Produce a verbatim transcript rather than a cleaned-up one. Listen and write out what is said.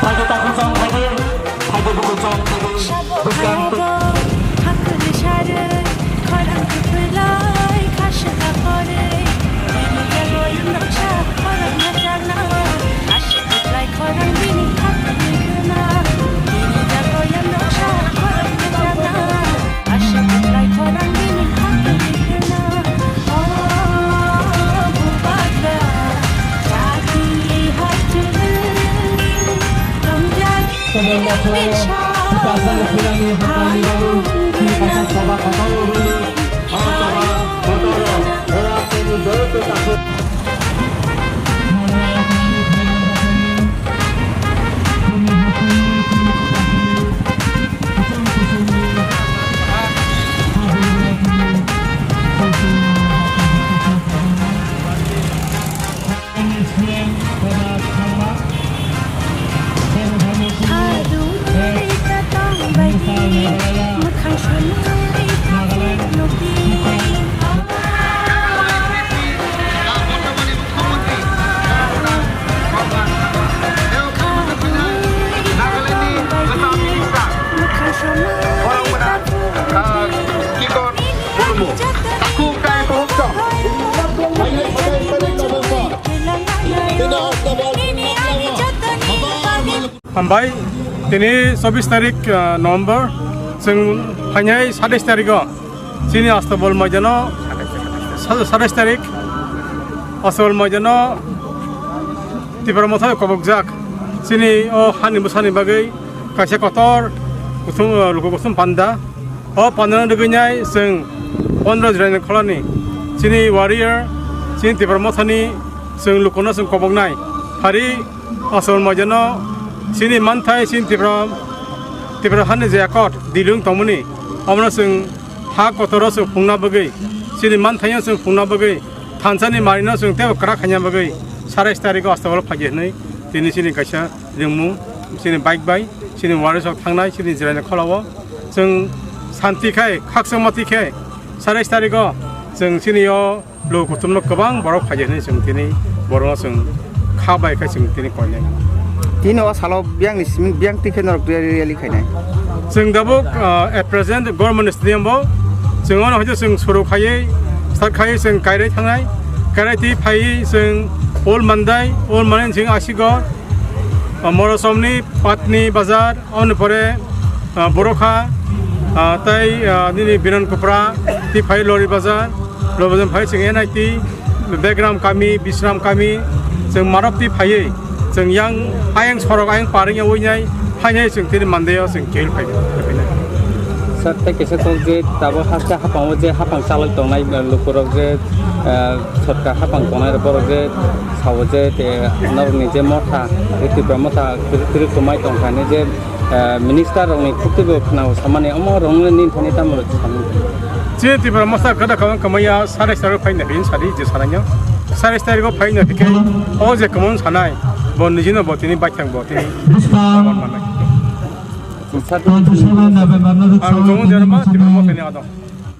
Phaidi takhuk chong phaidi, phaidi bukhuk chong phaidi. Bwskang. Hambai, tini chobbish tarik, ah, November, chwng phainai satais tarikgo chini Astabol maidano, sa-, satais tarik Astabol maidano Tipra Motha kobokjak chini o hani bwsani bagwi kaisa kotor kuthum, ah, luku kuthum panda. O pandano rwgwinai chwng pondro Jwraini Kholani chini warrior, chini Tipra Mothani chwng lukuno chwng koboknai. Phari Asol Moijano chini manthai chini Tipra, Tipra hani je accord dilung tongmani, omono chwng ha kotoro chwng phungna bagwi, chini manthaino chwng phungna bagwi, thansani marino chwng teibo kwrak khaina bagwi satais tarikgo Astabolo phaidi hwnwi tini chini kaisa ringmung, chini bike bai, chini warriors rok thangnai, chini Jwraini Kholao. Chwng santi khai, khakchangma twi khai, satais tarikgo chwng chini o luku kuthumno kwbang borok phaidi hwnwi chwng tini borokno chwng kha bai khe chwng tini koinai. Tini o salo biyangni simi biyang twi khe norok rally khainai. Chwng tabuk, ah, at present government stadium bo chwng ono hwnkhe chwng suru khaiwi start khaiwi chwng Kairai thangnai. Kairai twi phaiwi chwng Old Mandai, Old Mandai chwng Asigor, ah, Morosomni Patni Bazar, aboni pore, ah, Borokha, ah, tei, ah, nini Biran Kupra, tei phai Lori Bazar, Lori Bazar phai chwng N I T, Begram Kami, Bisram Kami, chwng Marok tei phaiwi, chwng yang ayang sorok ayang parwng yawi nai, phainai chwng tini Monday o chwng kehil phai, phainai. Sir, tei kisa kok je tabuk haste hapang o je hapang chalai tongnai lukurok je, ah, sotka hapang tongnai borok je sao je, tei norokni je motha, Tipra motha kwrwi kwrwi kwmai tongkha hinwi je, eh, minister rokni khuk twibo khwnao samani, omo rokno nini thani tamo samani? Chini Tipra motha kwda kwbang kwmaiya satais tarikgo phaina phi sadi je sanai no. Satais tarikgo phaina phi khe o je kwmang sanai, bo nijino bo tini baithang bo tini kwbang manai. Ang tongo jerma Tipra mothani adong.